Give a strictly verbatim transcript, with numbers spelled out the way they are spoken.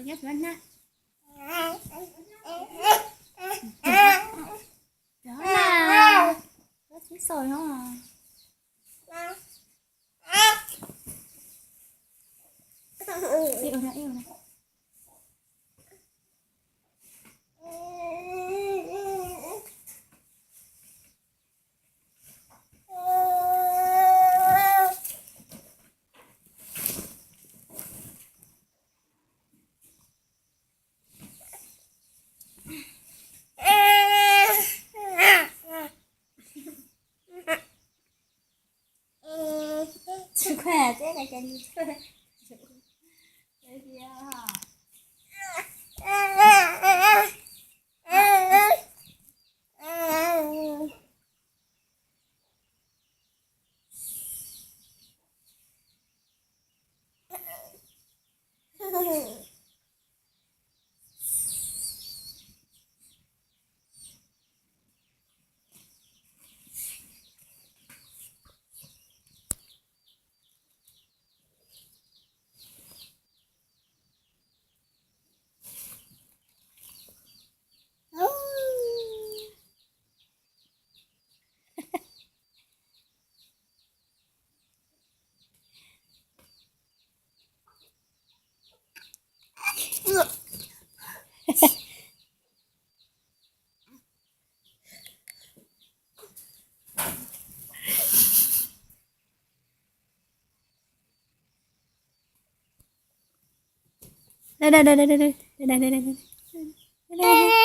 Yep, run na. Đó là. Rất sôi hả? Yêu nè, yêu nè. Khỏe thế, cái cái gì? Đây, đây, đây, đây, đây, đây. Đây, đây, đây, đây, đây. Đây, đây, đây.